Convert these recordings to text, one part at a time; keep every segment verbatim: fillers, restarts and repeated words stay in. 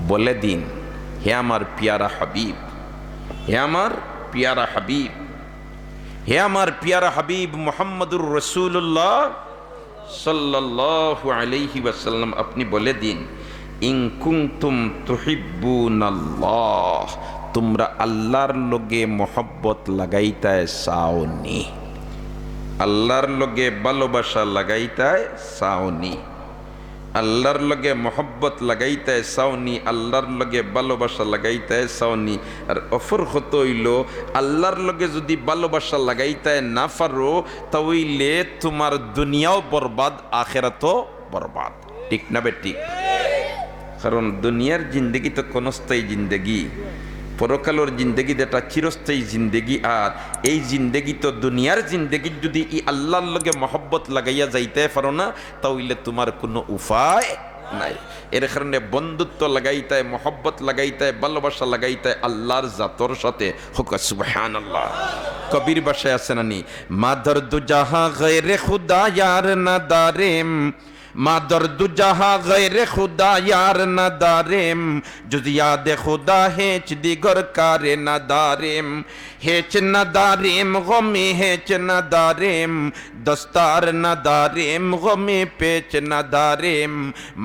বলে দিন, হে আমার পিয়ারা হাবিব, হে আমার পিয়ারা হাবিব, হে আমার পিয়ারা হাবিব মুহাম্মাদুর রাসূলুল্লাহ সাল্লাল্লাহু আলাইহি ওয়াসাল্লাম, আপনি বলে দিন, ইন কুনতুম তুহিব্বুনাল্লাহ, তোমরা আল্লাহর লগে মহব্বত লাগাইতায় চাওনি, আল্লাহর লগে ভালোবাসা লাগাইতায় চাওনি, আল্লাহর লগে মহব্বত লাগাইতায় চাওনি, আল্লাহর লগে ভালোবাসা লাগাইতায় চাওনি। আর অপর কথা অইলো, আল্লাহর লগে যুদি ভালোবাসা লাগাইতায় না পারো, তা অইলে তুমার দুনিয়াও বরবাদ, আখেরাতও বরবাদ। ঠিক না বেঠিক? কারণ দুনিয়ার জিন্দেগি তো ক্ষণস্থায়ী জিন্দেগি, পরকালর জিন্দেগি যেটা চিরস্থায়ী জিন্দেগি। আর এই জিন্দেগি তো দুনিয়ার জিন্দেগিত যুদি ই আল্লাহর লগে মহব্বত লাগাইয়া যাইতায় পারো না, তা অইলে তুমার কুনু উপায় নাই। এর কারণে বন্ধুত্ব লাগাইতায়, মহব্বত লাগাইতায়, ভালোবাসা লাগাইতায় আল্লাহর জাতর সাথে। কউক্কা সুবহানাল্লাহ। কবির ভাষায় আছে না নি, ما درد جهاں غیر خدا یار نداریم، ما درد جهاں غیر خدا یار نداریم، جز یاد خدا هیچ دیگر کار نداریم۔ هیچ نداریم، غم هیچ نداریم، دستار نداریم، غم پیچ نداریم،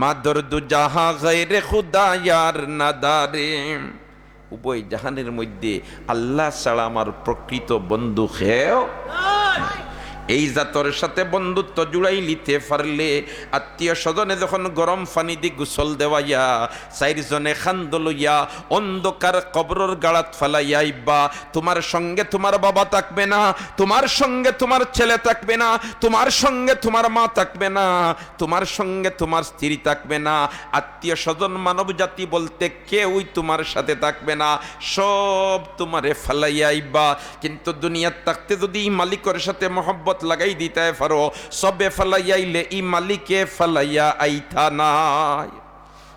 ما درد جهاں غیر خدا یار نداریم۔ উভয় জাহানের মধ্যে আল্লাহ ছাড়া আমার প্রকৃত বন্ধু কেউ নাই। এই জাতর সাথে বন্ধুত্ব জুড়াইলিতে পারলে, আত্মীয় স্বজনে যখন গরম পানি দি গোসল দেওয়াইয়া, চাইরজনে কান্ধো লইয়া অন্ধকার কবরর গাড়াত ফালাইয়া আইবা, তুমার সঙ্গে তুমার বাবা থাকবে না, তুমার সঙ্গে তুমার ছেলে থাকবে না, তুমার সঙ্গে তুমার মা থাকবে না, তুমার সঙ্গে তুমার স্ত্রী থাকবে না, আত্মীয় স্বজন মানব জাতি বলতে কেউই তুমার সাথে থাকবে না, সব তুমারে ফালাইয়া আইবা। কিন্তু দুনিয়াত থাকতে যুদি ই মালিকর সাথে মহব্বত লাগাই দিতায় পারো, সবে ফালাইয়া আইলে ই মালিকে ফালাইয়া আইতা নায়।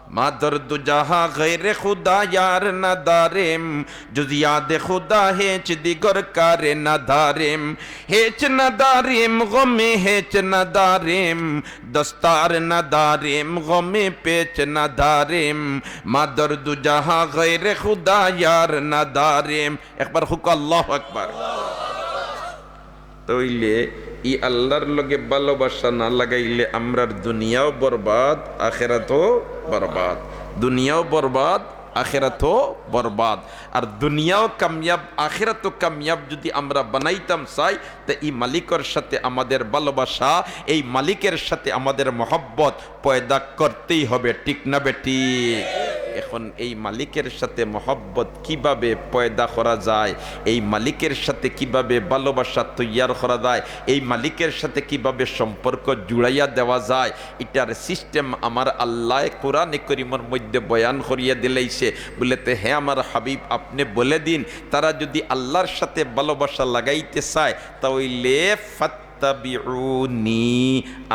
ما درد جهاں غیر خدا یار نداریم، جز یاد خدا هیچ دیگر کار نداریم۔ هیچ نداریم، غم هیچ نداریم، دستار نداریم، غم پیچ نداریم، ما درد جهاں غیر خدا یار نداریم۔ একবার কউক্কা আল্লাহু আকবার। তা অইলে ই আল্লাহর লগে ভালোবাসা না লাগাইলে আমরার দুনিয়াও বরবাদ, আখেরাতও বরবাদ। দুনিয়াও বরবাদ, আখেরাতও বরবাদ। আর দুনিয়াও কামিয়াব, আখেরাতও কামিয়াব যুদি আমরা বানাইতাম চাই, তে ই মালিকর সাথে আমাদের ভালোবাসা, এই মালিকের সাথে আমাদের মহব্বত পয়দা করতেই হবে, ঠিক না বেঠিক? এখন এই মালিকের সাথে মহব্বত কিভাবে পয়দা করা যায়, এই মালিকের সাথে কিভাবে ভালোবাসা তৈয়ার করা যায়, এই মালিকের সাথে কিভাবে সম্পর্ক জুড়াইয়া দেওয়া যায়, ইটার সিস্টেম আমার আল্লায় কোরআনে করিমর মধ্যে বয়ান করিয়া দিলাইছে। বলে, তে হে আমার হাবিব, আপনে বলে দিন, তারা যুদি আল্লার সাথে ভালোবাসা লাগাইতে চায়, তা অইলে ফাত্তাবিউনি,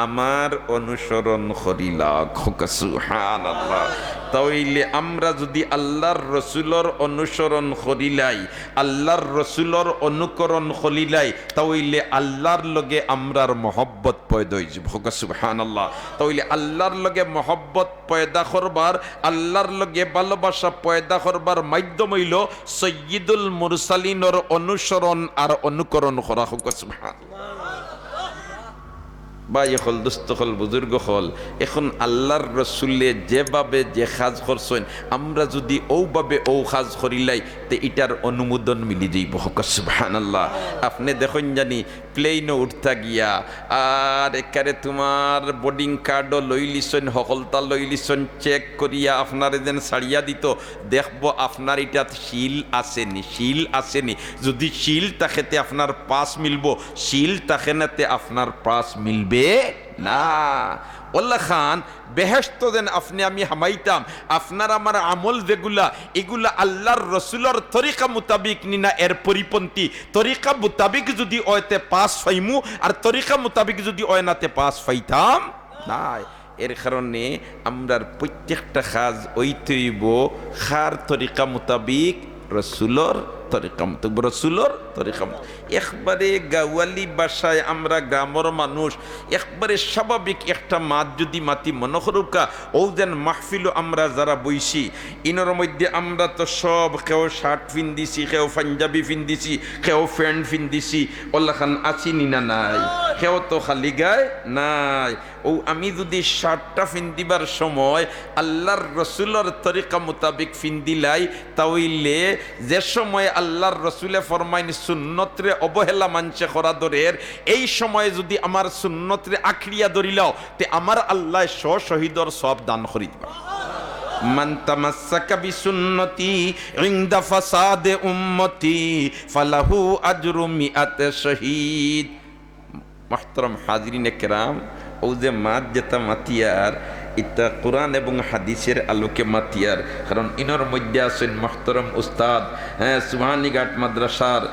আমার অনুসরণ করিলাউক। কউক্কা সুবহানাল্লাহ। তা অইলে আমরা যুদি আল্লার রসুলর অনুসরণ করিলাই, আল্লার রসুলর অনুকরণ করিলাই, তা অইলে আল্লার লগে আমরার মহব্বত পয়দা অইযিবো। কউক্কা সুবহানাল্লাহ। তা অইলে আল্লার লগে মহব্বত পয়দা করবার, আল্লার লগে ভালোবাসা পয়দা করবার মাধ্যম অইলো সৈয়দুল মুরসালিনর অনুসরণ আর অনুকরণ করা। কউক্কা সুবহানাল্লাহ। ভাই অকল, দোস্ত অকল, বুজুর্গ অকল, এখন আল্লার রসুলে যেভাবে যে কাজ করছইন, আমরা যুদি অউভাবে অউ কাজ করিলাই, তে ইটার অনুমোদন মিলি যাইবো। কউক্কা সুবহানাল্লাহ। আপনে দেখইন জানি প্লেইনো উঠতা গিয়া, আর একবারে তুমার বোর্ডিং কার্ডও লইলিছইন, হকলতা লইলিছইন, চেক করিয়া আপনারে যেন ছাড়িয়া দিতো, দেখবো আপনার ইটাত সিল আছেনি, সিল আছেনি। যুদি সিল থাকে তে আপনার পাস মিলবো, সিল থাকে না তে আপনার পাস মিলবে না। অলাখান বেহেশতো যেন আপনে আমি হামাইতাম, আপনার আমার আমল যেগুলা, ইগুলা আল্লার রসুলর তরিকা মোতাবিক নি না এর পরিপন্থী? তরিকা মোতাবিক যুদি অয় তে পাস পাইমু, আর তরিকা মোতাবিক যুদি অয় না তে পাস পাইতাম নায়। এর কারণে আমরার প্রত্যেকটা কাজ অইতে অইবো কার তরিকা মোতাবিক? রসুলর তরিকা মোতাবিক, রসুলর তরিকা। একবারে গাওয়ালি ভাষায় আমরা গ্রামর মানুষ, একবারে স্বাভাবিক একটা মাত যুদি মাতি, মনো করুক্কা, অউ যেন মাহফিলো আমরা যারা বইছি, ইনর মধ্যে আমরা তো সব, কেউ শার্ট ফিন্দিছি, কেউ পাঞ্জাবি ফিন্দিছি, কেউ প্যান্ট ফিন্দিছি, অলাখান আছি নি না নাই? কেউ তো খালি গায় নাই। অউ আমি যুদি শার্টটা ফিন্দিবার সময় আল্লার রসুলর তরিকা মোতাবিক ফিন্দিলাই, তা অইলে যে সময় আল্লার রসুলে ফরমাইন সুন্নতরে অবহেলা মানষে করা ধরের, এই সময় যুদি আমার সুন্নতরে আঁকড়িয়া ধরিলাও, তে আমার আল্লায় শ শহীদর সওয়াব দান করি দিবা। মান তামাসসাকা বিসুন্নতি ইনদা ফাসাদে উম্মতি ফালাহু আজরু মিআতে শহীদ। মুহতারাম হাজিরিনে কেরাম, অউ যে মাত যেটা মাতিয়ার, ইটা কোরআন এবং হাদিসের আলোকে মাতিয়ার। কারণ ইনর মধ্যে আছইন মুহতারাম উস্তাদ, হ্যাঁ, সুবহানীঘাট মাদ্রাসার, আহ,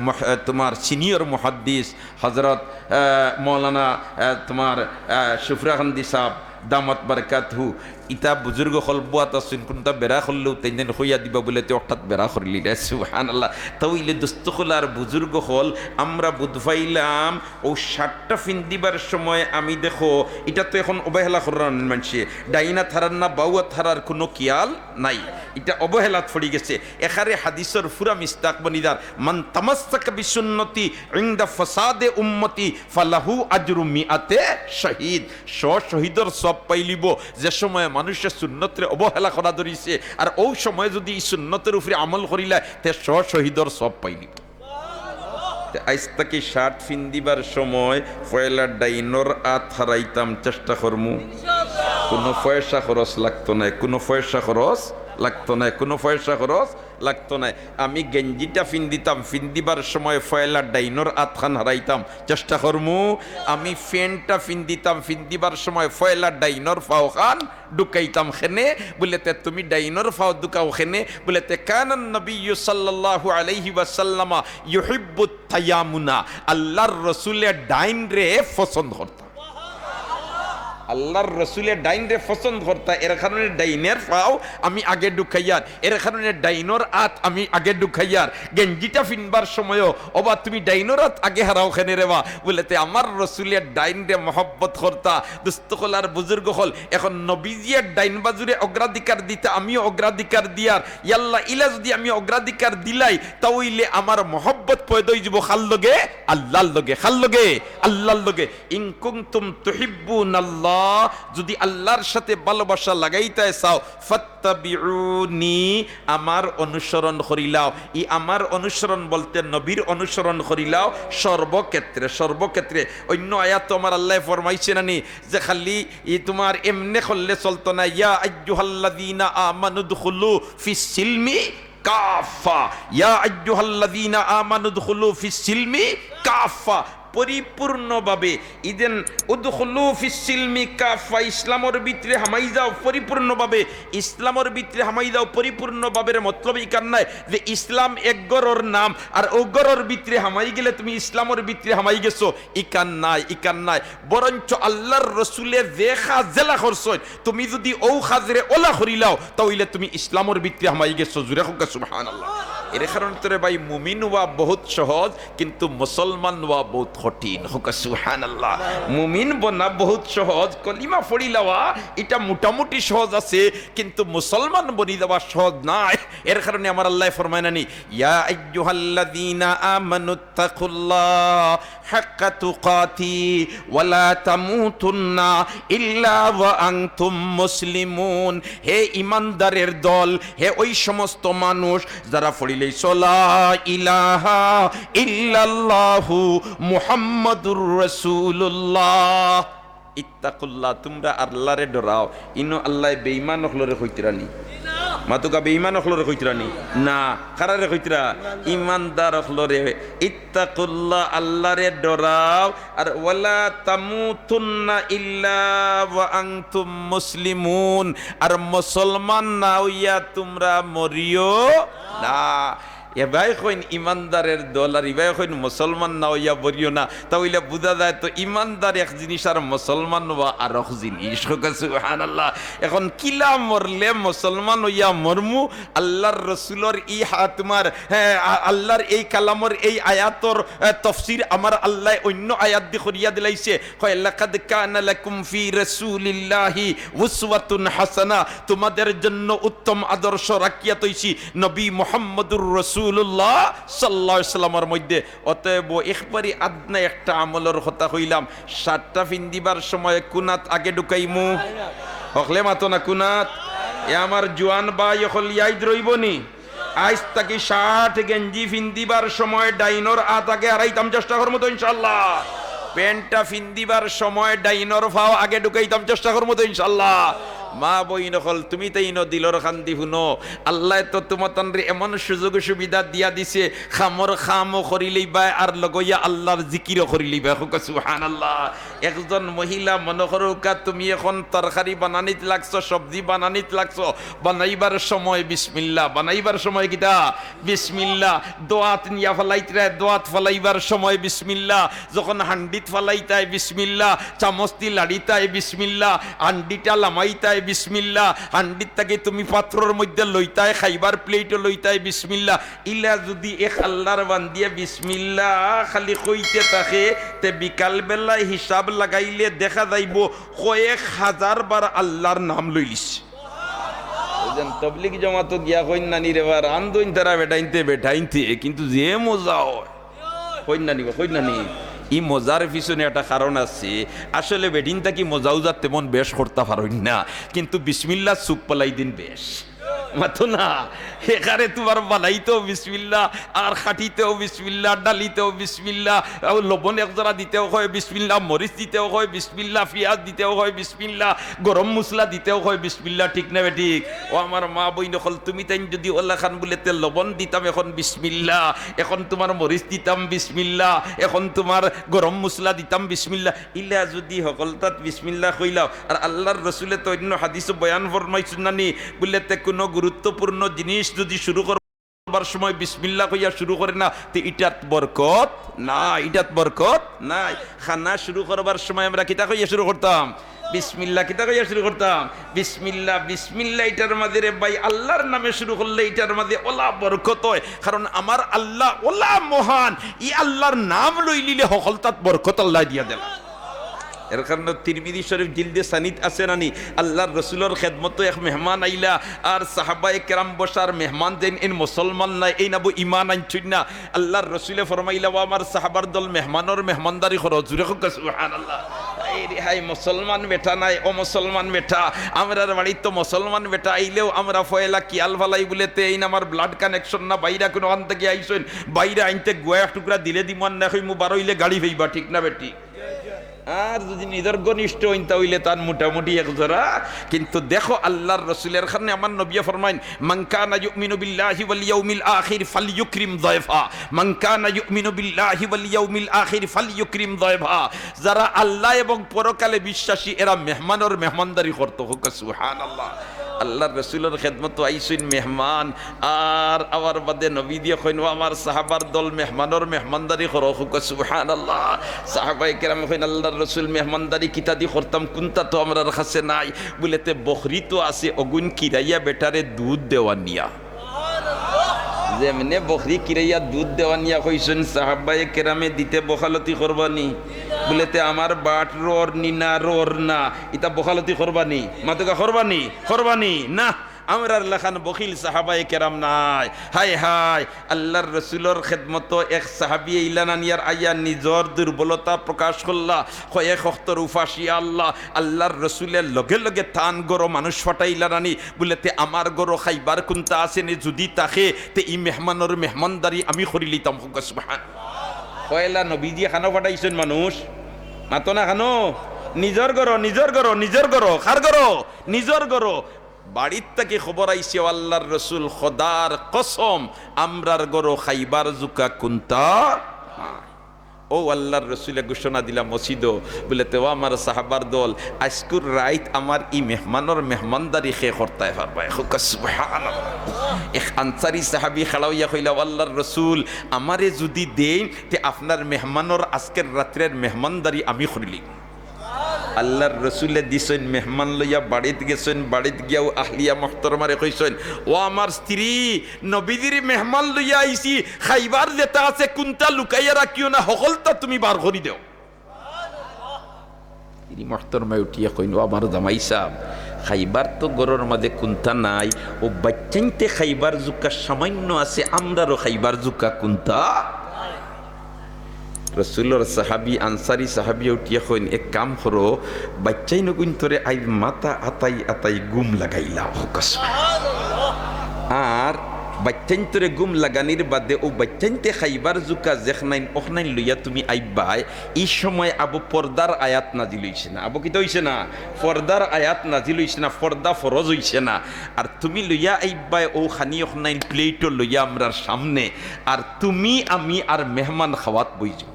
মহ-, আহ, তোমার সিনিয়র মুহাদ্দিস হযরত, আহ, মৌলানা, আহ, তোমার, আহ, শুফরাকান্দি সাহেব দামাত বারাকাতহু, ইতা বুজুর্গ অকল বওয়াত আছইন, কুনটা বেড়া করলেও তাইন যেন কইয়া দিবা বুলে তে অর্থাৎ বেড়া করিলিলা। সুবহানাল্লাহ। তা অইলে দোস্ত অকল আর বুজুর্গ অকল, আমরা বুঝ পাইলাম, অউ শার্টটা ফিন্দিবার সময় আমি দেখো, ইটা তো এখন অবহেলা কররা মানষে, ডাইন আত হারার না বাউ আত হারার কুনু খিয়াল নাই, ইটা অবহেলাত পড়ি গেছে। এখানে হাদিসর পুরা মিসদাক বনিদার, মান তামাসসাকা বিসুন্নতি ইনদা ফাসাদে উম্মতি ফালাহু আজরু মিআতে শহীদ। শ শহীদর সওয়াব পাইলিবো। যে সময় মানষে সুন্নতরে অবহেলা করা ধরিছে, আর অউ সময় যুদি ই সুন্নতর উপরে আমল করিলায়, তে শ শহীদর সওয়াব পাইলিবো। তে আইজ থাকি শার্ট ফিন্দিবার সময় পয়লা ডাইনর আত হারাইতাম চেষ্টা করমু। কুনু পয়সা খরচ লাগতো নায়, কুনু পয়সা খরচ লাগতো নায়, কুনু পয়সা খরচ লাগতো নায়। আমি গেঞ্জিটা ফিন্দিতাম, ফিন্দিবার সময় পয়লা ডাইনর আতখান হারাইতাম, চেষ্টা করমু। আমি প্যান্টটা ফিন্দিতাম, ফিন্দিবার সময় পয়লা ডাইনর পাওখান ঢুকাইতাম। কেনে বুলে তে তুমি ডাইনর পাও ঢুকাও কেনে? বুলে তে কানান নবিয়্যু সাল্লাল্লাহু আলাইহি ওয়াসাল্লামা ইউহিব্বুত তায়ামুনা, আল্লার রসুলে ডাইনরে পছন্দ করতা। আল্লার রসুলে ডাইনরে পছন্দ করতা, এর কারণে ডাইনর পাও আমি আগে ঢুকাইয়ার, এর কারণে ডাইনর আত আমি আগে ঢুকাইয়ার। গেঞ্জিটা ফিনবার সময়ও, ওবা তুমি ডাইনর আত আগে হারাও কেনে রেবা? বুলে তে আমার রসুলে ডাইনরে মহব্বত করতা। দোস্ত অকল আর বুজুর্গ অকল, এখন নবীজিয়ে ডাইন বাজুরে অগ্রাধিকার দিতা, আমিও অগ্রাধিকার দিয়ার। ইয়াল্লা, ইলা যুদি আমি অগ্রাধিকার দিলাই, তা অইলে আমার মহব্বত পয়দা অইযিবো কার লগে? আল্লার লগে। কার লগে? আল্লার লগে। ইন কুনতুম তুহিব্বুনাল্লাহ, যুদি আল্লার সাথে ভালোবাসা লাগাইতায় চাও, ফাত্তাবিউনি, আমার অনুসরণ করিলাও। ই আমার অনুসরণ বলতে নবীর অনুসরণ করিলাও সর্বক্ষেত্রে, সর্বক্ষেত্রে। অইন্য আয়াতো আমার আল্লায় ফরমাইছে না নি যে খালি ই তোমার এমনে করলে চলতো না, ইয়া আইয়ুহাল্লাযীনা আমানু উদখুলু ফিস সিলমি কাফফা, ইয়া আইয়ুহাল্লাযীনা আমানু উদখুলু ফিস সিলমি কাফফা, পরিপূর্ণভাবে। ইদেন উদখুলু ফিস সিলমি কাফফা, ইসলামর ভিতরে হামাই যাও পরিপূর্ণভাবে। ইসলামর ভিতরে হামাই যাও পরিপূর্ণভাবের মতলব ইখান নায় যে ইসলাম এক ঘরর নাম আর অউ ঘরর ভিতরে হামাই গেলে তুমি ইসলামর ভিতরে হামাই গেছো, ইখান নায়, ইখান নায়। বরঞ্চ আল্লার রসুলে যে কাজ যেলা করছইন, তুমি যুদি অউ কাজরে ওলা করিলাও, তা অইলে তুমি ইসলামর ভিতরে হামাই গেছো। জুরে কউক্কা সুবহানাল্লাহ। এর কারণে তো রে ভাই, মুমিন অওয়া বহুত সহজ, কিন্তু মুসলমান অওয়া বহুত কঠিন। কউক্কা সুবহানাল্লাহ। মুমিন বনা বহুত সহজ, কলিমা পড়িলাওয়া ইটা মোটামুটি সহজ আছে, কিন্তু মুসলমান বনি যাওয়া সহজ নায়। এর কারণে আমার আল্লায় ফরমায় না নি, ইয়া আইয়ুহাল্লাযীনা আমানু ইত্তাকুল্লাহ হাক্কা তুকাতিহি ওয়া লা তামুতুন্না ইল্লা ওয়া আনতুম মুসলিমুন। হে ঈমানদারের দল, হে ওই সমস্ত মানুষ যারা পড়িলাইছো লা ইলাহা ইল্লাল্লাহু মুহাম্মাদুর রাসূলুল্লাহ। ইত্তাকুল্লাহ, তুমরা আল্লারে ডরাও। ইনো আল্লায় বেঈমান অকলরে কইতরা নি? মাতুক্কা, বেঈমান অকলরে কইতরা নি? না, কারারে কইতরা? ঈমানদার অকলরে। ইত্তাকুল্লাহ, আল্লারে ডরাও। আর ওয়ালা তামুতুন্না ইল্লা ওয়া আনতুম মুসলিমুন, আর মুসলমান না অইয়া তুমরা মরিও না। এবায় কইন ইমানদারের দল, আর ইবায় কইন মুসলমান না অইয়া মরিও না। তা অইলে বুঝা যায় তো ইমানদার এক জিনিস আর মুসলমান অওয়া আরক জিনিস। কউক্কা সুবহানাল্লাহ। এখন কিলা মরলে মুসলমান অইয়া মরমু? আল্লার রসুলর ই হা-, তুমার, হ্যাঁ, আ-, আল্লার এই কালামর এই আয়াতর, আ, তফসির আমার আল্লায় অইন্য আয়াত দি করিয়া দিলাইছে। কয়, "লাকাদ কানা লাকুম ফি রাসূলিল্লাহি উসওয়াতুন হাসানাহ।" তোমাদের জন্য উত্তম আদর্শ রাখিয়া থইছি নবী মুহাম্মদুর রাসূলুল্লাহ সাল্লাল্লাহু আলাইহি ওয়াসাল্লামর মধ্যে। অতএব একবারই আদনা একটা আমলর কথা কইলাম, শার্টটা ফিন্দিবার সময় কুনাত আগে ঢুকাইমু? হকলে মাতো না কুনাত? এ আমার জুয়ান ভাই অকল ইয়াদ রইবো নি? আইজ থাকি শার্ট গেঞ্জি ফিন্দিবার সময় ডাইনর আত আগে হারাইতাম চেষ্টা করমু তো ইনশাআল্লাহ। প্যান্টটা ফিন্দিবার সময় ডাইনর ফাও আগে ঢুকাইতাম চেষ্টা করমু তো ইনশাআল্লাহ। মা বইন অকল, তুমি তাইন দিলর কান্দি হুনো, আল্লায় তো তুমাতানরে এমন সুযোগ সুবিধা দিয়া দিছে, কামর কামও করিলাইবায় আর লগইয়া আল্লার জিকিরও করিলাইবায়। কউক্কা সুবহানাল্লাহ। একজন মহিলা মনো করউক্কা, তুমি এখন তরকারি বানানিত লাগছো, সবজি বানানিত লাগছো, বানাইবার সময় বিসমিল্লাহ, বানাইবার সময় কিতা? বিসমিল্লাহ। দোয়াত নিয়া ফালাইতরায়, দোয়াত ফালাইবার সময় বিসমিল্লাহ। যখন হান্ডিত ফালাইতায় বিসমিল্লাহ, চামচ দি লাড়িতায় বিসমিল্লাহ, হান্ডিটা লামাইতায় বিসমিল্লাহ, হান্ডিত থাকি তুমি পাত্রর মধ্যে লইতায়, খাইবার প্লেটও লইতায় বিসমিল্লাহ। ইলা যুদি এক আল্লার বান্দিয়ে বিসমিল্লাহ খালি কইতে থাকে, তে বিকাল বেলায় হিসাব লাগাইলে দেখা যাইবো কয়েক হাজার বার আল্লার নাম লইলিছে। বুঝছেন, তবলিগ জমাতো গিয়া কইন নানি রে বা, রান্ধইন তারা বেটাইন্তে বেটাইন্তে, কিন্তু যে মজা অয়, কইন নানি বা, কইন নানি। ই মজার পিছনে একটা কারণ আছে। আসলে বেটিন থাকি মজা উজা তেমন বেশ করতা পারইন না, কিন্তু বিসমিল্লাহ চুপ পালাই দিন বেশ। মাতো না, এখানে তুমার বানাইতেও বিসমিল্লাহ, আর খাটিতেও বিসমিল্লাহ, ডালিতেও বিসমিল্লাহ, আর লবণ এক জরা দিতেও কয় বিসমিল্লাহ, মরিচ দিতেও কয় বিসমিল্লাহ, পিয়াজ দিতেও কয় বিসমিল্লাহ, গরম মশলা দিতেও কয় বিসমিল্লাহ, ঠিক না বেঠিক? ও আমার মা বইন অকল, তুমি তাইন যুদি অলাখান বুলে তে লবণ দিতাম এখন বিসমিল্লাহ, এখন তুমার মরিচ দিতাম বিসমিল্লাহ, এখন তুমার গরম মশলা দিতাম বিসমিল্লাহ, ইলা যুদি হকলতাত বিসমিল্লাহ কইলাও, আর আল্লার রসুলে তো অইন্য হাদিসও বয়ান ফরমাইছইন নানি, বুলে তে কুনু গুরুত্বপূর্ণ জিনিস যুদি শুরু করবার সময় বিসমিল্লাহ কইয়া শুরু করে না, তে ইটাত বরকত নাই, ইটাত বরকত নাই। খানা শুরু করবার সময় আমরা কিতা কইয়া শুরু করতাম? বিসমিল্লাহ। কিতা কইয়া শুরু করতাম? বিসমিল্লাহ। বিসমিল্লাহ ইটার মাঝে রে ভাই, আল্লার নামে শুরু করলে ইটার মাঝে অলা বরকত অয়, কারণ আমার আল্লাহ অলা মহান, ই আল্লার নাম লইলিলে হকলতাত বরকত আল্লায় দিয়া দেলা। এর কারণে তিরমিজি শরীফ জিলদে সানিত আছে নানি, আল্লার রসুলর খেদমতো এক মেহমান আইলা, আর সাহাবায়ে কেরাম বসার মেহমান যেইন, এইন মুসলমান নায়, এইন আবু ইমান আনছইন না। আল্লার রসুলে ফরমাইলা, "ও আমার সাহাবার দল, মেহমানর মেহমানদারি করো।" জুরে কউক্কা সুবহানাল্লাহ। এই রে হাই, মুসলমান বেটা নায়, অমুসলমান বেটা। আমরার বাড়িত তো মুসলমান বেটা আইলেও আমরা ফয়লা খিয়াল ফালাই বুলে তে এইন আমার blood connection না, বাইরা কুনুখান থাকি আইছইন, বাইরা আইন্তে গুয়া এক টুকরা দিলে দিমু আর না কইমু, বার অইলে গালি ফাইবা, ঠিক না বেঠিক? আর যুদি নিজর ঘনিষ্ঠ অইন তা অইলে তান মোটামুটি এক জরা। কিন্তু দেখো আল্লার রসুলের কারণে আমার নবিয়ে ফরমাইন, "মান কানা ইউমিনু বিল্লাহি ওয়াল ইয়াউমিল আখির ফালইউকরিম যায়ফা। মান কানা ইউমিনু বিল্লাহি ওয়াল ইয়াউমিল আখির ফালইউকরিম যায়ফা।" যারা আল্লাহ এবং পরকালে বিশ্বাসী, এরা মেহমানর মেহমানদারি করতো। কউক্কা সুবহানাল্লাহ। আল্লার রসুলর খেদমতো আইছইন মেহমান, আর আওয়ার বাদে নবীজিয়ে কইন, "ও আমার সাহাবার দল, মেহমানর মেহমানদারি করো।" কউক্কা সুবহানাল্লাহ। সাহাবায়ে কেরামে কইন, "আল্লার রসুল, মেহমানদারি কিতা দি করতাম, কুন্তা তো আমরার কাছে নাই।" বুলে, "তে বকরি তো আছে, অগুইন কিরাইয়া বেটারে দুধ দেওয়ানিয়া।" যেমনে বকরি কিরাইয়া দুধ দেওয়ানিয়া কইছইন, সাহাবায়ে কেরামে দিতে বখালতি করবানি? বুলে, "তে আমার বাট রর নি না, রর না।" ইতা বখালতি করবানি? মাতউক্কা, করবানি? করবানি? না। আমরার লাখান বখিল সাহাবায়ে কেরাম নায়। হায় হায়, আল্লার রসুলর খেদমতো এক সাহাবিয়ে ইলা নানিয়ার আইয়া নিজর দুর্বলতা প্রকাশ করলা। কয়েক অক্তর উপাস, ইয়া আল্লাহ, আল্লার রসুলে লগে লগে তান ঘরো মানুষ পাঠাইলা নানি, বুলে, "তে আমার ঘরো খাইবার কুন্তা আছে নি? যুদি থাকে, তে ই মেহমানর মেহমানদারি আমি করিলিতাম।" কউক্কা সুবহান। পয়লা নবীজিয়ে কানো পাঠাইছইন মানুষ? মাতো না কানো? নিজর ঘরো, নিজর ঘরো, নিজর ঘরো। কার ঘরো? নিজর ঘরো। বাড়িত থাকি খবর আইছে, "ও আল্লার রসুল, খোদার কসম, আমরার ঘরো খাইবার জুকা কুন্তা নাই।" ও আল্লার রসুলে ঘোষণা দিলা মসজিদো, বুলে, "তে ও আমার সাহাবার দল, আইজকুর রাইত আমার ই মেহমানর মেহমানদারি কে করতায় পারবায়?" কউক্কা সুবহানাল্লাহ। এক আনসারি সাহাবী খাড়া অইয়া কইলা, "ও আল্লার রসুল, আমারে যুদি দেইন, তে আপনার মেহমানর আইজকুর রাইতর মেহমানদারি আমি করিলিমু।" আল্লার রসুলে দিছইন, মেহমান লইয়া বাড়িত গেছইন, বাড়িত গিয়াউ আহলিয়া মুহতারামারে কইছইন, "ও আমার স্ত্রী, নবীজির মেহমান লইয়া আইছি, খাইবার যেতা আছে কুন্তা লুকাইয়া রাখিও না, হকলতা তুমি বার করি দেও।" স্ত্রী মুহতারামায় উঠিয়া কইন, "ও আমার জামাই সাব, খাইবার তো ঘরর মাঝে কুন্তা নাই, অউ বাইচ্চাইন্তে খাইবার জুকা সামাইন্য আছে, আমরারও খাইবার জুকা কুন্তা।" রসুলর সাহাবী, আনসারি সাহাবীয়ে উঠিয়া কইন, "এক কাম করো, বাইচ্চাইনগুইন্তরে আইজ মাথা আতাই আতাই ঘুম লাগাইলাও।" আর বাইচ্চাইন্তরে ঘুম লাগানির বাদে অউ বাইচ্চাইন্তে খাইবার জুকা যেখনাইন অখনাইন লইয়া তুমি আইবায়। ই সময় আবু পর্দার আয়াত নাজিল অইছে না, আবু কিতা অইছে না, পর্দার আয়াত নাজিল অইছে না, পর্দা ফরজ অইছে না। আর তুমি লইয়া আইবায় অউ খানি অখনাইন প্লেটো লইয়া আমরার সামনে, আর তুমি, আমি আর মেহমান খাওয়াত বইযিমু।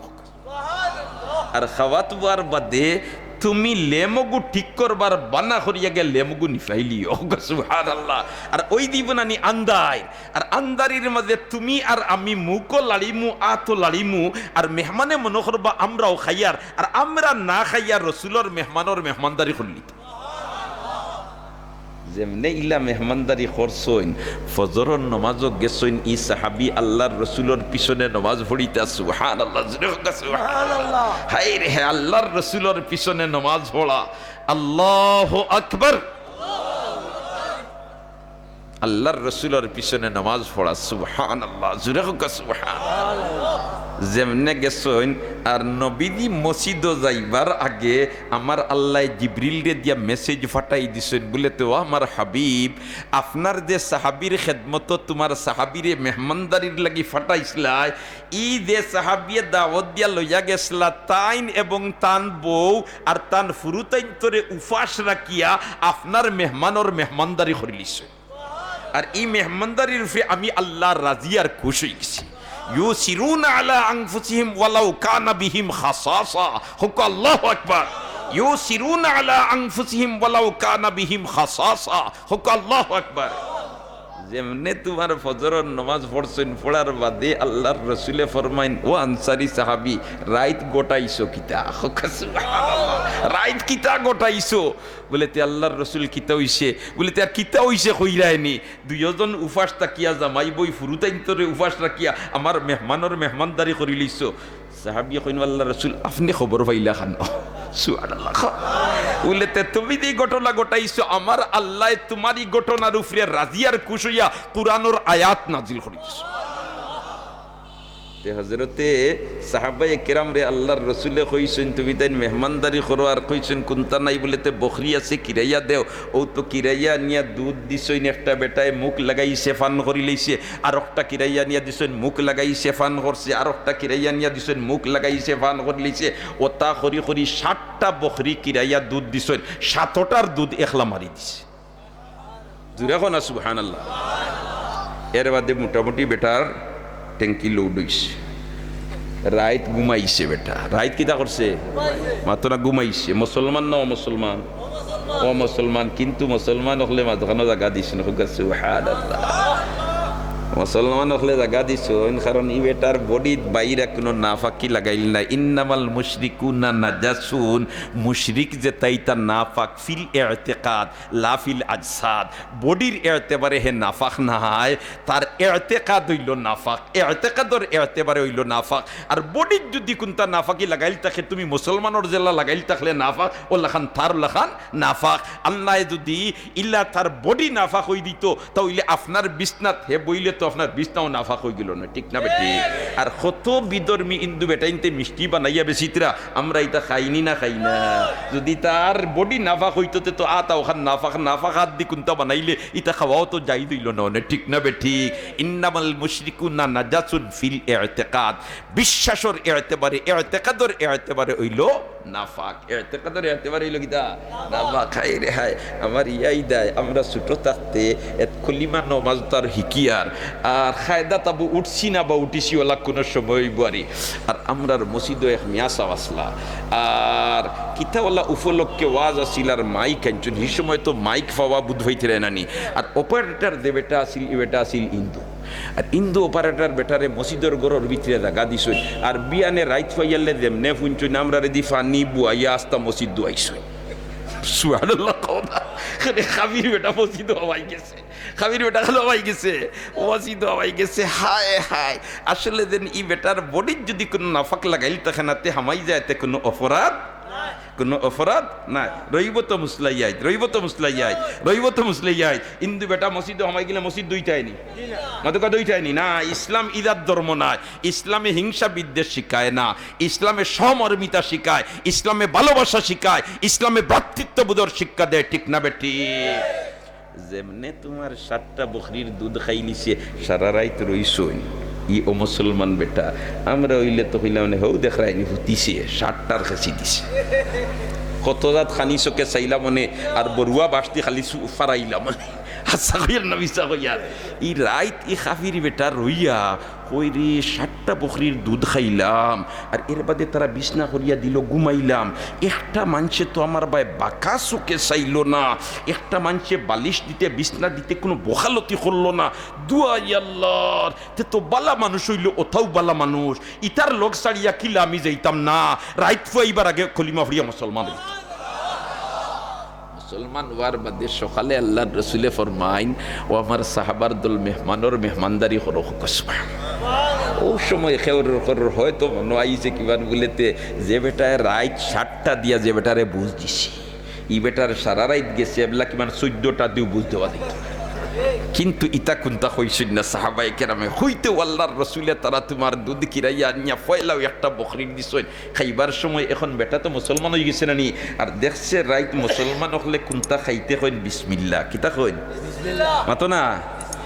আর খাওয়াত বওয়ার বাদে তুমি লেমগু ঠিক করবার বানা করিয়া গিয়া লেমগু নিফাইলিও। সুবহানাল্লাহ। আর অউ দিবো নানি আন্দাইর, আর আন্দারির মাঝে তুমি আর আমি মুখও লাড়িমু, আতও লাড়িমু, আর মেহমানে মনো করবা আমরাও খাইয়ার, আর আমরা না খাইয়ার রসুলর মেহমানর মেহমানদারি করিলিতা। যেমনে ইলা মেহমানদারি করছইন, ফজরর নমাজও গেছইন, ই সাহাবী আল্লার রসুলর পিছনে নমাজ পড়িতা। সুবহানাল্লাহ, জোরে কউক্কা সুবহানাল্লাহ। হায়রে হায়, আল্লার রসুলর পিছনে নমাজ পড়া, আল্লাহু আকবার। আল্লার রসুলর পিছনে নমাজ পড়া, সুবহানাল্লাহ, জোরে কউক্কা সুবহানাল্লাহ। যেমনে গেছইন, আর নবীজি মসজিদো যাইবার আগে আমার আল্লায় জিবরিলরে দিয়া message ফাটাই দিছইন, বুলে, "তে ও আমার হাবিব, আপনার যে সাহাবীর খেদমতো তুমার সাহাবীরে মেহমানদারির লাগি ফাটাইছলায়, ই যে সাহাবীয়ে দাওয়াত দিয়া লইয়া গেছলা, তাইন এবং তান বউ আর তান ফুরুতাইন্তরে উপাস রাখিয়া আপনার মেহমানর মেহমানদারি করিলিছইন।" আর ই মেহমানদারির উপরে আমি আল্লাহ রাজি আর খুশ অইগেছি। ইউসিরুনা আলা আনফুসিহিম ওয়ালাউ কানা বিহিম খাসাসা। কউক্কা আল্লাহু আকবার। ইউসিরুনা আলা আনফুসিহিম ওয়ালাউ কানা বিহিম খাসাসা। কউক্কা আল্লাহু আকবার। যেমনে তুমার ফজরর নমাজ পড়ছইন, পড়ার বাদে আল্লার রসুলে ফরমাইন, "ও আনসারি সাহাবী, রাইত ঘটাইছো কিতা?" কউক্কা সুবহানাল্লাহ। "রাইত কিতা ঘটাইছো?" বুলে, "তে আল্লার রসুল, কিতা অইছে?" বুলে, "তে আর কিতা অইছে কইরায়নি? দুইওজন উপাস থাকিয়া, জামাই বউ ফুরুতাইন্তরে উপাস রাখিয়া আমার মেহমানর মেহমানদারি করিলিছো।" সাহাবীয়ে কইন, "আল্লার রসুল, আপনে খবর পাইলা কেনে?" সুবহানাল্লাহ। বুলে, "তে তুমি যে ই ঘটনা ঘটাইছো, আমার আল্লায় তুমার ই ঘটনার উপরে রাজি আর খুশ অইয়া কুরআনর আয়াত নাজিল করিলিছইন।" তে হজরতে সাহাবায়ে কেরামরে আল্লার রসুলে কইছইন, "তুমি তাইন মেহমানদারি করো," আর কইছইন, "কুন্তা নাই?" বুলে, "তে বকরি আছে, কিরাইয়া দেও।" অউ তো কিরাইয়া আনিয়া দুধ দিছইন, একটা বেটায় মুখ লাগাইছে, পান করিলাইছে, আরকটা কিরাইয়া আনিয়া দিছইন, মুখ লাগাইছে, পান করছে, আরকটা কিরাইয়া আনিয়া দিছইন, মুখ লাগাইছে, পান করিলাইছে। অতা করি করি সাতটা বকরি কিরাইয়া দুধ দিছইন, সাতটার দুধ একলা মারি দিছে। জোরে কও না সুবহানাল্লাহ। এর বাদে মোটামুটি বেটার ট্যাঙ্কি load অইছে। রাইত ঘুমাইছে বেটা। রাইত কিতা করছে? মাতো না, ঘুমাইছে। মুসলমান না অমুসলমান? অমুসলমান। কিন্তু মুসলমান অকলে মাঝখানো জাগা দিছইন। কউক্কা সুবহানাল্লাহ। মুসলমান অকলে জাগা দিছইন, কারণ ই বেটার bodyত বাইরা কুনু নাপাকি লাগাইল না। ইন্নামাল মুশরিকুনা নাজাসুন। মুশরিক যেতা ইতা নাপাক ফিল ইতিকাদ। লা ফিল আজসাদ, bodyর এতেবারে হে নাপাক নায়, তার এতেকাদ অইলো নাপাক, এতেকাদর এতেবারে অইলো নাপাক। আর bodyত যুদি কুন্তা নাপাকি লাগাইল থাকে, তুমি মুসলমানর যেলা লাগাইল থাকলে নাপাক, অউ লাখান তার লাখান নাপাক। আল্লায় যুদি ইলা তার body নাপাক অই দিতো, তা অইলে আপনার বিছনাত হে বইলে তো আপনার বিছনাও নাপাক অইগেলো না, ঠিক না বেঠিক? আর কত বিধর্মী হিন্দু বেটাইন্তে মিষ্টি বানাইয়া বেচিতরা, আমরা ইতা খাইনি না খাই না? যুদি তার body নাপাক অইতো তে তো আতা অখান নাপাক, নাপাক আতদি কুন্তা বানাইলে ইতা খাওয়াও তো জায়েজ অইলো না, অনে ঠিক না বেঠিক? ইন্নামাল মুশরিকুনা নাজাসুন ফিল ইতিকাদ, বিশ্বাসর এতেবারে, এতেকাদর এতেবারে অইলো নাপাক, এতেকাদর এতেবারে অইলো কিতা? নাপাক। হায় রে হায়, আমার ইয়াদ আয়, আমরা ছোট থাকতে এত কলিমা নমাজ তার হিকিয়ার, আর কায়দা তাবু উঠছি না বা উঠিছি ওলা কুনু সময় অইবো আরি। আর আমরার মসজিদো এক মিয়া সাব আছলা। আর কিতা ওলা উপলক্ষে ওয়াজ আছিল আর মাইক আনছইন। হি সময় তো মাইক পাওয়া বুধ অইতরে নানি। আর operator যে বেটা আছিল, ই বেটা আছিল হিন্দু। আর হিন্দু operator বেটারে মসজিদর ঘরর ভিতরে জাগা দিছইন। আর বিয়ানে রাইত পাইয়ারলে যেমনে ফুনছইন, আমরারে দি পানি বুয়াইয়া আস্তা মসজিদ ধুয়াইছইন। সুবহানাল্লাহ কও না। আরে কাফির বেটা মসজিদো হামাই গেছে। কাফির বেটা খালো হামাই গেছে, মসজিদো হামাই গেছে। হায় হায়, আসলে যেন ই বেটার bodyর যুদি কুনু নাপাক লাগাইল থাকে না, তে হামাই যায়, তে কুনু অপরাধ, কুনু অপরাধ নাই। রইবো তো মুসলাইয়াইত, রইবো তো মুসলাইয়াইত, রইবো তো মুসলাইয়াইত। হিন্দু বেটা মসজিদো হামাই গেলে মসজিদ ধুইতায়নি, মাতুক্কা ধুইতায়নি। না, ইসলাম ইরার ধর্ম নায়। ইসলামে হিংসা বিদ্বেষ শিখায় না, ইসলামে সহমর্মিতা শিখায়, ইসলামে ভালোবাসা শিখায়, ইসলামে ভ্রাতৃত্ববোধর শিক্ষা দেয়। ঠিক না বেঠিক? যেমনে তুমার সাতটা বকরির দুধ খাইলিছে, সারা রাইত রইছইন, ই অমুসলমান বেটা। আমরা অইলে তো কইলাম, মানে, হউ দেখরায়নি ফুতিছে, সাতটার খেছি দিছে। কত জাত খানি চোখে চাইলাম মানে, আর বরুয়া বাশতি খালি চু-, ফারাইলাম মানে। হাছা কইয়ার না মিছা কইয়ার? ই রাইত ই কাফির বেটা রইয়া কয় রে, সাতটা বকরির দুধ খাইলাম, আর এর বাদে তারা বিছনা করিয়া দিল, ঘুমাইলাম। একটা মানষে তো আমার বায় বাঁকা চোখে চাইলো না, একটা মানষে বালিশ দিতে, বিছনা দিতে কুনু বখালতি করলো না। দোয়াই আল্লার, তে তো বালা মানুষ অইলো, অতাউ বালা মানুষ। ইতার লগ ছাড়িয়া কিলা আমি যাইতাম না। রাইত ফুয়াইবার আগে কলিমা পড়িয়া মুসলমান অইতাম। মুসলমান অওয়ার বাদে সকালে আল্লার রসুলে ফরমাইন, "ও আমার সাহাবার দল, মেহমানর মেহমানদারি করো।" কও সুবহানাল্লাহ। অউ সময় কেউর কেউর হয়তো মনো আইছে কিমান বুলেতে, যে বেটায় রাইত সাতটা দিয়া যে বেটারে বুঝ দিছে, ই বেটার সারা রাইত গেছে, এবলা কিমান চৈদ্দটা দিও বুঝ দেওয়া দিত। কিন্তু ইতা কুনতা কইছইন না সাহাবায়ে কেরামে, কইতেউ আল্লার রসুলে তারা তুমার দুধ কিরাইয়া আনিয়া পয়লাউ একটা বকরির দিছইন। খাইবার সময় এখন বেটা তো মুসলমান অইগেছে না নি, আর দেখছে রাইত মুসলমান অকলে কুনতা খাইতে কইন বিসমিল্লাহ। কিতা কইন? বিসমিল্লাহ। মাতো না?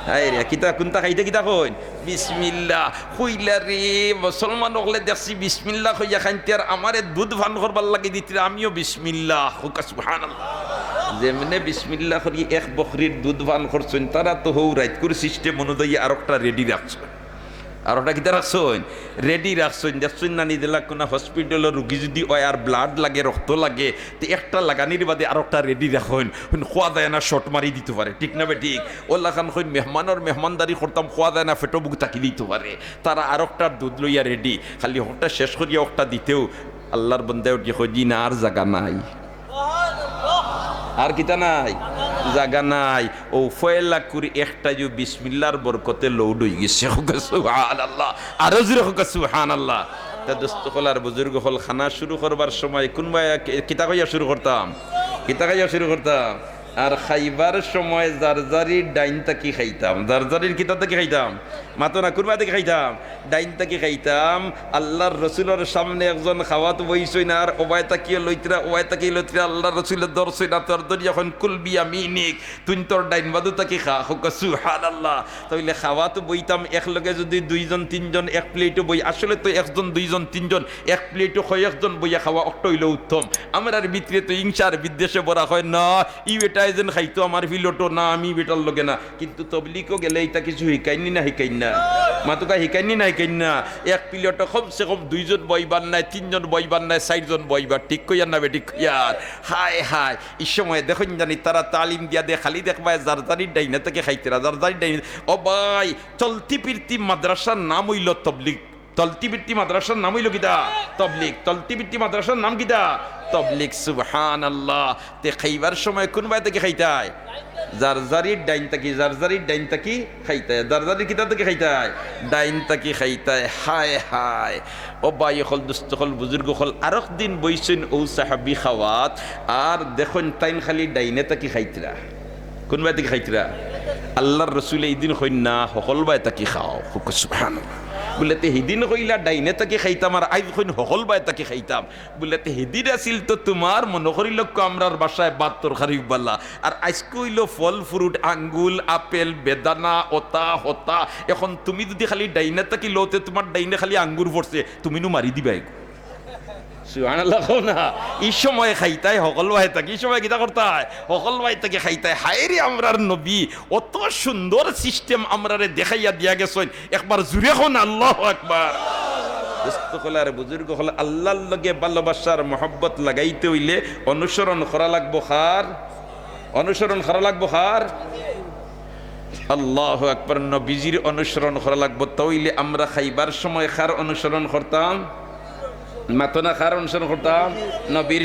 আয় রে, কিতা কুনতা খাইতে কিতা কইন? বিসমিল্লাহ। কইলা রে, মুসলমান অকলে দেখছি বিসমিল্লাহ কইয়া খাইতে, আর আমারে দুধ পান করবার লাগি দিতরা, আমিও বিসমিল্লাহ। কউক্কা সুবহানাল্লাহ। যেমনে বিসমিল্লাহ করি এক বকরির দুধ পান করছইন, তারা তো হউ রাইতকুর system অনুযায়ী আরোকটা ready রাখছইন। আরোকটা কিতা রাখছইন? Ready রাখছইন। দেখছইন না নি, যেলা কুনু hospitalও রুগী যুদি অয় আর blood লাগে, রক্ত লাগে, তে একটা লাগানির বাদে আরোকটা ready রাখইন। কওয়া যায় না, shot মারি দিতো পারে, ঠিক না বেঠিক? অলাখান কইন মেহমানর মেহমানদারি করতাম, কওয়া যায় না, পেটো ভুক থাকি দিতো পারে। তারা আরোকটার দুধ লইয়া ready, খালি হকটা শেষ করিয়া হকটা দিতেউ আল্লার বন্দায় উঠি কয়, "জি না, আর জাগা নাই।" আর কিতা নাই? জাগা নাই। অউ পয়লাকুর একটাইও বিসমিল্লার বরকতে load অইগেছে। কউক্কা সুবহানাল্লাহ। আরো জোরে কউক্কা সুবহানাল্লাহ। তে দোস্ত অকল আর বুজুর্গ অকল, খানা শুরু করবার সময় কুনবায় কি-, কিতা কইয়া শুরু করতাম? কিতা কইয়া শুরু করতাম? আর খাইবার সময় যার যারির ডাইন থাকি খাইতাম। যার যারির কিতা থাকি খাইতাম? মাতো না, কুনবায় থাকি খাইতাম? ডাইন থাকি খাইতাম। আল্লার রসুলর সামনে একজন খাওয়াত বইছইন, আর অবায় থাকিও লইতরা, অবায় থাকি লইতরা, আল্লার রসুলে ধরছইন, আর তার ধরিয়া কইন, "কুল বিয়ামিনিক, তুইন তোর ডাইন বাদু থাকি খা।" কউক্কা সুবহানাল্লাহ। তাইলে খাওয়াত বইতাম একলগে যুদি দুইজন তিনজন এক plateও বই, আসলে তো একজন দুইজন তিনজন এক plateও কয়েকজন বইয়া খাওয়া অকটা অইলো উত্তম। আমরার ভিতরে তো হিংসার বিদ্বেষে ভরা, কয় না, ই বেটায় যেন খাইতো আমার plate-ও না, আমি বেটার লগে না। কিন্তু তবলিগো গেলে ইতা কিছু হিকাইন নি না হিকাইন না? মাতুক্কা হিকাইন নি না হিকাইন না? এক plate-ও কমসে কম দুইজন বইবার নায়, তিনজন বইবার নায়, চাইরজন বইবার। ঠিক কইয়ার না বেঠিক কইয়ার? হায় হায়, ই সময় দেখইন জানি তারা তালিম দিয়া দে, খালি দেখবায় যার যারির ডাইনে থাকি খাইতরা, যার যারির ডাইনে। ও ভাই, চলতি ফিরতি মাদ্রাসার নাম অইলো তবলিগ। চলতি ফিরতি মাদ্রাসার নাম অইলো কিতা? তবলিগ। চলতি ফিরতি মাদ্রাসার নাম কিতা? তবলিগ। সুবহানাল্লাহ। তে খাইবার সময় কুনবায় থাকি খাইতায়? যার যারির ডাইন থাকি, যার যারির ডাইন থাকি খাইতায়। যার যারির কিতা থাকি খাইতায়? ডাইন থাকি খাইতায়। হায় হায়। ও ভাই অকল, দোস্ত অকল, বুজুর্গ অকল, আরক দিন বইছইন অউ সাহাবি খাওয়াত, আর দেখইন তাইন খালি ডাইনে থাকি খাইতরা। কুনবায় থাকি খাইতরা? আল্লার রসুলে ইদিন কইন না, হকলবায় থাকি খাও। কউক্কা সুবহানাল্লাহ। বুলে, "তে হিদিন কইলা ডাইনে থাকি খাইতাম, আর আইজ কইন হকলবায় থাকি খাইতাম।" বুলে, "তে হিদিন আছিল তো তুমার, মনো করিলাউক্কা, আমরার ভাষায় ভাত তরকারি উবালা, আর আইজকু অইলো ফল fruit, আঙ্গুল, আপেল, বেদানা, অতা হতা। এখন তুমি যুদি খালি ডাইনে থাকি লও, তে তুমার ডাইনে খালি আঙ্গুর পড়ছে, তুমি নু মারি দিবায় গো।" সুবহানাল্লাহ কও না। ই সময় খাইতায় হকল ভাই থাকি, ই সময় কিতা করতায়? হকল ভাই থাকি খাইতায়। হায় রে, আমরার নবী অত সুন্দর সিস্টেম আমরারে দেখাইয়া দিয়া গেছইন। একবার জুরে কও না, আল্লাহু আকবার। দোস্ত অকল আর বুজুর্গ অকল, আল্লাহর লগে ভালোবাসার মহব্বত লাগাইতে অইলে অনুসরণ করা লাগবো কার? অনুসরণ করা লাগবো কার? আল্লাহু আকবার। নবীজির অনুসরণ করা লাগবো। তা অইলে আমরা খাইবার সময় কার অনুসরণ করতাম? মাতো না, কার অনুসরণ করতাম? নবীর।